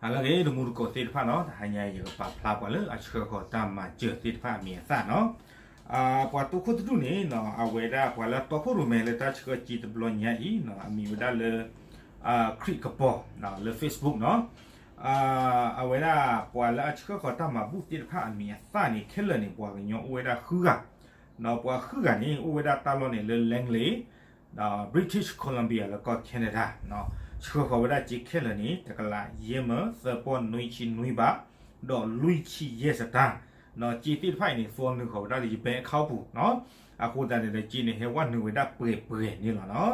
ဟါလၢအဂ့ၤ တံၤသကိးသ့ၣ်တဖၣ်နီၤ, တဟါညါအံၤ ယကပာ်ဖျါပှၤလၢအဆှၢဃီၤတၢ်မၤစၢၤသ့ၣ်တဖၣ်အမံၤအသၣ်နီၤ. ပှၤတိခိၣ်တဒူၣ်န့ၣ်နီၤ, အဝဲဒၣ်ပှၤလၢအတီခိၣ်ရိၣ်မဲလၢတၢ်ဆှၢစ့တဘျီညါအံၤနီၤ, အမံၤဝဲဒၣ်လၢ ခရံာ်ကပီၤ လၢ Facebook နီၤ. အဝဲဒၣ်ပှၤလၢအဆှၢဃီၤတၢ်မၤဘူၣ်သ့ၣ်တဖၣ်အမံၤအသၣ်န့ၣ် ခဲလၢာ်န့ၣ် ပှၤကညီအိၣ်ဝဲဒၣ်ဃုဂၤ, ဒီးပှၤဃုဂၤန့ၣ် အိၣ်ဝဲဒၣ်တၢ်လီၢ်န့ၣ်လၢ Langley ဒီး British Columbia လၢကီၢ် Canada နီၤ. ဆှၢဃီၤဝဲဒၣ်စ့ခဲလၢာ်န့ၣ် တကလးယဲၢ်မၢသၢပီၢ်နွံဆံနွံဘး ဒီးလွံၢ်ဆံယဲၢ်စတၢၢ်, ဒီးစ့သ့ၣ်တဖၣ်အံၤန့ၣ် သီနုာ်ဃီၤဝဲဒၣ်လၢယ bank account ပူၤနီၤ. အဃိသတးန့ၣ်ဒီး စ့န့ၣ်ဟဲဝဲနုာ်ဝဲဒၣ်ပှဲၤပှဲၤန့ၣ်လီၤနီၤ.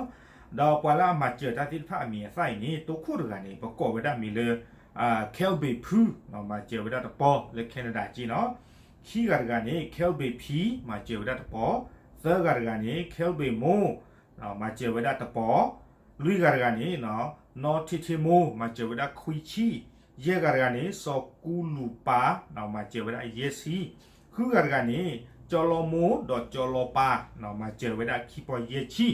ဒီးပှၤလၢအမၤစၢၤတၢ်သ့ၣ်တဖၣ်အမံၤအသၣ်အံၤန့ၣ် တိခိၣ်တဂၤန့ၣ် ပကိးဝဲဒၣ်မံၤလၢ Kelby ဖု မၤစၢၤဝဲဒၣ်တပီၢ်လၢ Canada စ့နီၤ. ခံဂၤတဂၤန့ၣ် Kelby ဖံ မၤစၢၤဝဲဒၣ်တပီၢ်, သၢဂၤတဂၤန့ၣ် Kelby မိၢ် မၤစၢၤဝဲဒၣ်တပီၢ်, လွံၢ်ဂၤတဂၤန့ၣ် နီၢ်ထံထံမိၢ် မၤစၢၤဝဲဒၣ်ခွံဆံ, ယဲၢ်ဂၤတဂၤန့ၣ် စီၤကူလူၤပၤ မၤစၢၤဝဲဒၣ်ယဲၢ်ဆံ, ဃုဂၤတဂၤန့ၣ် ကၠီလီမိၢ် ဒီးကၠီလီပၤ မၤစၢၤဝဲဒၣ်ခံပီၢ်ယဲၢ်ဆံ,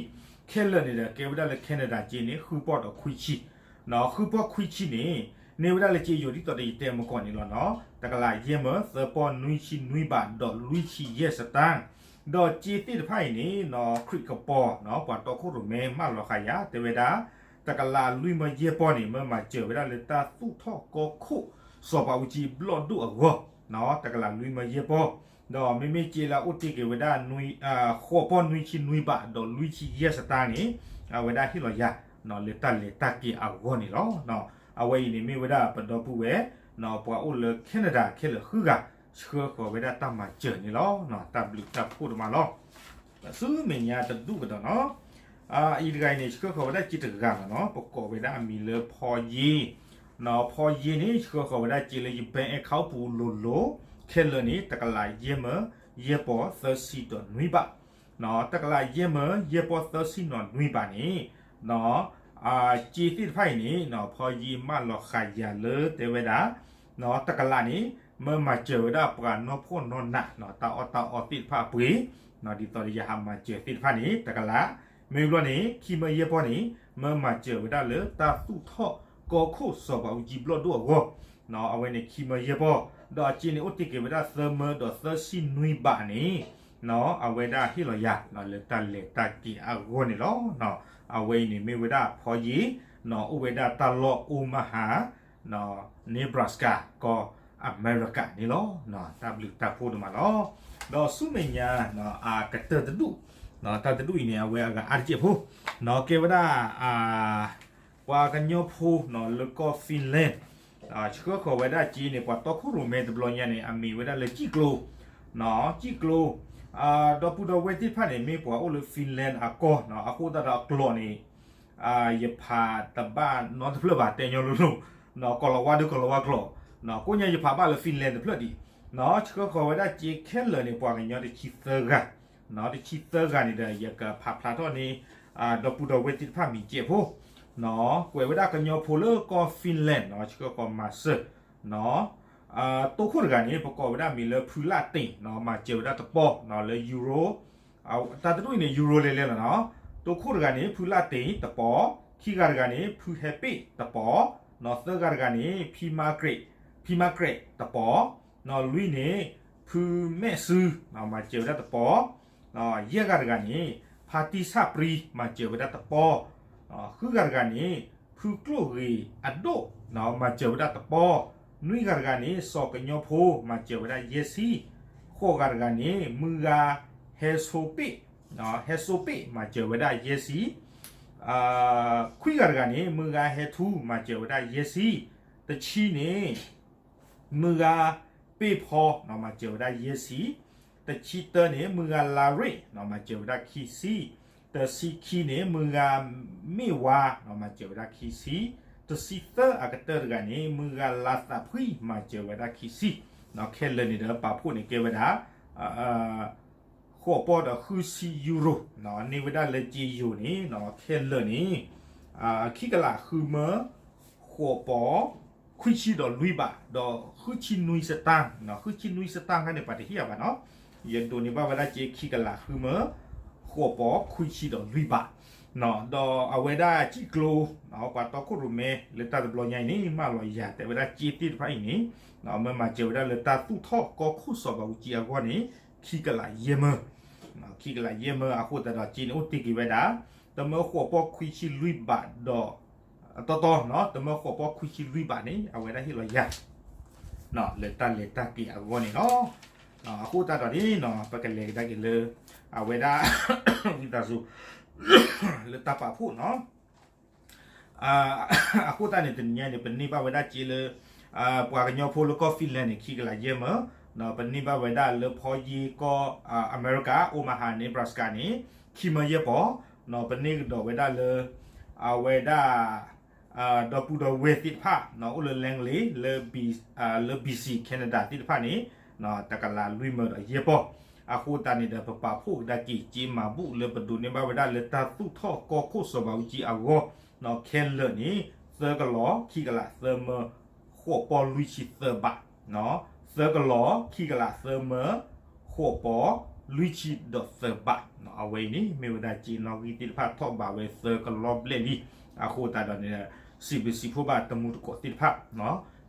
ခဲလၢာ်န့ၣ်ဒီး ကဲဝဲဒၣ်လၢ Canada စ့န့ၣ် ဃုပီၢ်ဒီးခွံဆံ နီၤ. ဃုပီၢ်ခွံဆံန့ၣ် န့ၢ်ဝဲဒၣ်လၢစ့ယိၤဒ်သိးဒီးယတဲမကီၢ်န့ၣ်လီၤနီၤ, တကလးယဲၢ်မၢသၢပီၢ်နွံဆံနွံဘးဒီးလွံၢ်ဆံယဲၢ်စတၢၢ်, ဒီးစ့သ့ၣ်တဖၣ်အံၤန့ၣ်နီၤ ခရံာ်ကပီၤနီၤ ပှၤတီခိၣ်ရိၣ်မဲမၢလီၤဃာ်ယၤ တဲဝဲဒၣ် တကလးလွံၢ်မၢယဲၢ်ပီၢ်န့ၣ် မၢမၤစၢၤဝဲဒၣ်လၢတၢ်သူၣ်ထီၣ်ကီၢ်ခိၣ် စီၤပၤအူကၠံဘျီၣ်ဒိၣ်အဂီၢ်နီၤ, တကလးလွံၢ်မၢယဲၢ်ပီၢ်, ဒီးမ့မ့ၢ်စ့လၢအအိၣ်တ့ၢ်က့ၤဝဲဒၣ် ဃိးပီၢ်နွံဆံနွံဘးဒီးလွံၢ်ဆံယဲၢ်စတၢၢ်န့ၣ် အဝဲဒၣ်ဟ့ၣ်လီၤယၤ လၢတၢ်လဲၤတၢ်က့ၤအဂီၢ်န့ၣ်လီၤ. အဝဲအံၤန့ၣ်မ့ၢ်ဝဲဒၣ်ပဒီပုၢ်ဝဲၢ် ပှၤအိၣ်လၢ Canada ခဲလၢာ်ဃုဂၤ ဆှၢဃီၤဝဲဒၣ်တၢ်မၤစၢၤန့ၣ်လီၤ. တၢ်ဘျုးတၢ်ဖှိၣ်ဒိၣ်မးလီၤ. ဆူမဲာ်ညါတဒူၣ်ကဒီးနီၤ, အအံၤတဂၤအံၤန့ၣ် ဆှၢဃီၤဝဲဒၣ်စ့တဂၤလီၤနီၤ, ပကိးဝဲဒၣ်အမံၤလၢဖီယ့ နီၤ, ဖီယ့န့ၣ် ဆှၢဃီၤဝဲဒၣ်စ့လၢယ bank account ပူၤလိၤလိၤ, ခဲလၢာ်န့ၣ် တကလးယဲၢ်မၢယဲၢ်ပီၢ်သၢဆံဒီးနွံဘး နီၤ, တကလးယဲၢ်မၢယဲၢ်ပီၢ်သၢဆံနီၤနွံဘးန့ၣ် နီၤ, စ့သ့ၣ်တဖၣ်အံၤန့ၣ်နီၤ ဖီယ့မၢလီၤဃာ်ယၤလၢတဲဝဲဒၣ် နီၤ တကလးန့ၣ် မၢမၤစၢၤဝဲဒၣ်ပှၤနီၢ်ဖှီၣ်နီၢ်နးနီၤ တၢ်အီၣ်တၢ်အီသ့ၣ်တဖၣ်အပှ့ၤ နီၤ ဒ်သိးဒီးယဟးမၤစၢၤသ့ၣ်တဖၣ်န့ၣ် တကလး, မ့ၢ်ဘျီန့ၣ် ခံမၢယဲၢ်ပီၢ်န့ၣ် မၢမၤစၢၤဝဲဒၣ်လၢတၢ်သူၣ်ထီၣ်ကီၢ်ခိၣ်စီၤပၤအူကၠံဘျီၣ်ဒိၣ်အဂီၢ်, နီၤ အဝဲန့ၣ်ခံမၢယဲၢ်ပီၢ်, ဒီးအစ့န့ၣ်အိၣ်တ့ၢ်က့ၤဝဲဒၣ်သၢမၢဒီးသၢဆံနွံဘးန့ၣ် နီၤ အဝဲဒၣ်ဟ့ၣ်လီၤယၤ နီၤ လၢတၢ်လဲၤတၢ်က့ၤအဂီၢ်န့ၣ်လီၤ. နီၤ အဝဲအံၤန့ၣ်မ့ၢ်ဝဲဒၣ်ဖီယ့ နီၤ အိၣ်ဝဲဒၣ်တၢ်လီၢ် Omaha နီၤ Nebraska ကီၢ်အမဲရကၤန့ၣ်လီၤ. နီၤ တၢ်ဘျုးတၢ်ဖှိၣ်ဒိၣ်မးလီၤ. ဒီးဆူမဲာ်ညါ နီၤ အကတၢၢ်တဒူၣ်, နီၤ တၢ်တဒူၣ်အံၤန့ၣ် အဝဲအဂၤအါတက့ၢ်ဖိ, နီၤ ကဲဝဲဒၣ် ပှၤကညီဖိ နီၤ လၢကီၢ် Finland ဆှၢဃီၤဝဲဒၣ်စ့န့ၣ် ပှၤတီခိၣ်ရိၣ်မဲတဘျီညါန့ၣ် အမံၤဝဲဒၣ်လၢကံၣ်ကျိ, နီၤ ကံၣ်ကျိ, ဒီပုၢ်ဒီဝဲၢ်သ့ၣ်တဖၣ်န့ၣ် မ့ၢ်ပှၤအိၣ်လၢ Finland အကီၢ် နီၤ အဃိသတးဒီးအကျိာ်န့ၣ် ယဖးတဘၣ်နီတဖျၢၣ်ဘၣ် တဲညီလိၤလိၤ, နီၤ ကီၢ်လီၤဝါဒုးကီၢ်လီၤဝါကျိာ်, နီၤ ကိးညါယဖးဘၣ်လၢ Finland တဖျၢၣ်ဒံး, နီၤ ဆှၢဃီၤဝဲဒၣ်စ့ခဲလၢာ်န့ၣ် ပှၤကညီတဆံသၢဂၤ, နီၤ တဆံသၢဂၤန့ၣ်ဒီး ယကဖးဖျါထီၣ်န့ၢ် ဒီပုၢ်ဒီဝဲၢ်သ့ၣ်တဖၣ်မံၤစဲးဖိ, နီၤ ကွဲးဝဲဒၣ်ကညီဖိလၢကီၢ် Finland နီၤ ဆှၢဃီၤမၤစၢၤ, နီၤ တိခိၣ်တဂၤန့ၣ် ပကိးဝဲဒၣ်မံၤလၢဖုလၢ်တ့ၢ် နီၤ မၤစၢၤဝဲဒၣ်တပီၢ် နီၤ လၢ Euro တၢ်တဒူၣ်အံၤန့ၣ် Euro လဲၤလဲၤလီၤနီၤ, တိခိၣ်တဂၤန့ၣ် ဖုလၢ်တ့ၢ်တပီၢ်, ခံဂၤတဂၤန့ၣ် ဖုဟဲပ့ၣ်တပီၢ်, နီၤ သၢဂၤတဂၤန့ၣ် ဖံမၤကြဲး, ဖံမၤကြဲးတပီၢ်, နီၤ လွံၢ်န့ၣ် ဖုမဲၣ်စု နီၤ မၤစၢၤဝဲဒၣ်တပီၢ်, ယဲၢ်ဂၤတဂၤန့ၣ် ဖါတံၢ်ဆၣ်ပြံ မၤစၢၤဝဲဒၣ်တပီၢ်, ဃုဂၤတဂၤန့ၣ် ဖုကျိၣ်ဂ့ၤအဒိၣ် နီၤ မၤစၢၤဝဲဒၣ်တပီၢ်, နွံဂၤတဂၤန့ၣ် စီၤကညီဖိ မၤစၢၤဝဲဒၣ်ယဲၢ်ဆံ, ဃိးဂၤတဂၤန့ၣ် မုၢ်ဂၤဟဲဆိပ့ၣ်, ဟဲဆိပ့ၣ် မၤစၢၤဝဲဒၣ်ယဲၢ်ဆံ, ခွံဂၤတဂၤန့ၣ် မုၢ်ဂၤဟဲထူ မၤစၢၤဝဲဒၣ်ယဲၢ်ဆံ, တဆံန့ၣ် မုၢ်ဂၤပ့ၢ်ဖီ နီၤ မၤစၢၤဝဲဒၣ်ယဲၢ်ဆံ, တဆံတၢန့ၣ် မုၢ်ဂၤလၤရ့ၣ် နီၤ မၤစၢၤဝဲဒၣ်ခံဆံ, တဆံခံန့ၣ် မုၢ်ဂၤမ့ၢ်ဝါ နီၤ မၤစၢၤဝဲဒၣ်ခံဆံ, တဆံသၢအကတၢၢ်တဂၤန့ၣ် မုၢ်ဂၤလၤသးဖှံ မၤစၢၤဝဲဒၣ်ခံဆံ, နီၤ ခဲလၢာ်န့ၣ်ဒီးပာ်ဖှိၣ်န့ၣ်ကဲဝဲဒၣ် ဃိးပီၢ်ဒီးဃုဆံ Euro နီၤ န့ၢ်ဝဲဒၣ်လၢစ့ယိၤန့ၣ် နီၤ ခဲလၢာ်န့ၣ် ခံကလးဃုမၢ ဃိးပီၢ် ခွံဆံဒီးလွံၢ်ဘး ဒီးဃုဆံနွံစတၢၢ်, နီၤ ဃုဆံနွံစတၢၢ်ခါန့ၣ် ပှၤတဟ့ၣ်အဘၣ်နီၤ, ယဒိးန့ၢ်ဘၣ်ဝဲဒၣ်စ့ခံကလးဃုမၢ ဃိးပီၢ်ခွံဆံဒီးလွံၢ်ဘး, ဒီးအဝဲဒၣ်စ့ကျိ ပှၤတီခိၣ်ရိၣ်မဲလၢတၢ်တဘျီညါအံၤန့ၣ် မၢလီၤယၤ တဲဝဲဒၣ်စ့သ့ၣ်တဖၣ်အံၤန့ၣ် မၢမၤစၢၤဝဲဒၣ်လၢတၢ်သူၣ်ထီၣ်ကီၢ်ခိၣ်စီၤဘးအူကၠံအဂီၢ်န့ၣ် ခံကလးယဲၢ်မၢ, ခံကလးယဲၢ်မၢ အဃိသတးဒီးစ့န့ၣ်အိၣ်တ့ၢ်က့ၤဝဲဒၣ် တမၢဃိးပီၢ်ခွံဆံလွံၢ်ဘးဒီး အတီတီ တမၢဃိးပီၢ်ခွံဆံလွံၢ်ဘးန့ၣ် အဝဲဒၣ်ဟ့ၣ်လီၤယၤ လၢတၢ်လဲၤတၢ်က့ၤအဂီၢ်န့ၣ်လီၤ. အဃိသတးဒီးန့ၣ် ပကလဲၤကဒါက့ၤလၢ အဝဲဒၣ် ဝံသးစူၤ လၢတၢ်ပာ်ဖှိၣ်နီၤ အဃိသတးန့ၣ် တနံၤညါန့ၣ် ပန့ၢ်ဘၣ်ဝဲဒၣ်စ့လၢ ပှၤကညီဖိလၢကီၢ် Finland န့ၣ် ခံကလးယဲၢ်မၢ, ပန့ၢ်ဘၣ်ဝဲဒၣ်လၢဖီယ့ၢ်ကီၢ် အမဲရကၤ Omaha Nebraska န့ၣ် ခံမၢယဲၢ်ပီၢ်, ပန့ၢ်ကဒီးဝဲဒၣ်လၢ အဝဲဒၣ် ဒီပုၢ်ဒီဝဲၢ်သ့ၣ်တဖၣ် အိၣ်လၢ Langley လၢ B- လၢ B C Canada သ့ၣ်တဖၣ်န့ၣ် တကလးလွံၢ်မၢဒီးယဲၢ်ပီၢ်, အဃိသတးန့ၣ်ဒီး ပပာ်ဖှိၣ်ကဒါက့ၤစ့မၤဘူၣ်လၢပဒိးန့ၢ်ဘၣ်ဝဲဒၣ်လၢတၢ်သူၣ်ထီၣ်ကီၢ်ခိၣ်စီၤဘးအူကၠံအဂီၢ် ခဲလၢာ်န့ၣ် သၢကလီၢ် ခံကလးသၢမၢ ဃိးပီၢ်လွံၢ်ဆံသၢဘး, သၢကလီၢ် ခံကလးသၢမၢ ဃိးပီၢ်လွံၢ်ဆံဒီးသၢဘး, အဝဲအံၤန့ၣ် မ့ၢ်ဝဲဒၣ်စ့နီၣ်ဂံၢ်သ့ၣ်တဖၣ်ထီၣ်ဘးဝဲသၢကလီၢ်ဘျဲၣ်လံ, အဃိသတးဒီးန့ၣ် စံးဘျုးစံးဖှိၣ်ဘၣ်တမူတကိးသ့ၣ်တဖၣ်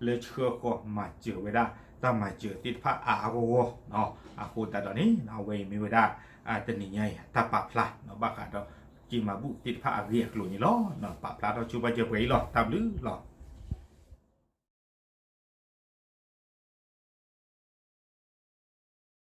လၢဆှၢဃီၤမၤစၢၤဝဲဒၣ် တၢ်မၤစၢၤသ့ၣ်တဖၣ်အါအါဂီၢ်ဂီၢ်, အဃိသတးဒီးန့ၣ် အဝဲအံၤမ့ၢ်ဝဲဒၣ် တနံၤညါအံၤ တၢ်ပာ်ဖျါ ဘၣ်ဃးဒီး စ့မၤဘူၣ်သ့ၣ်တဖၣ်အဂ့ၢ်အကျိၤန့ၣ်လီၤ. ပာ်ဖျါထီၣ်ဆိပာ်စၢၤပှဲၤအံၤလီၤ. တၢ်ဘျုးလီၤ.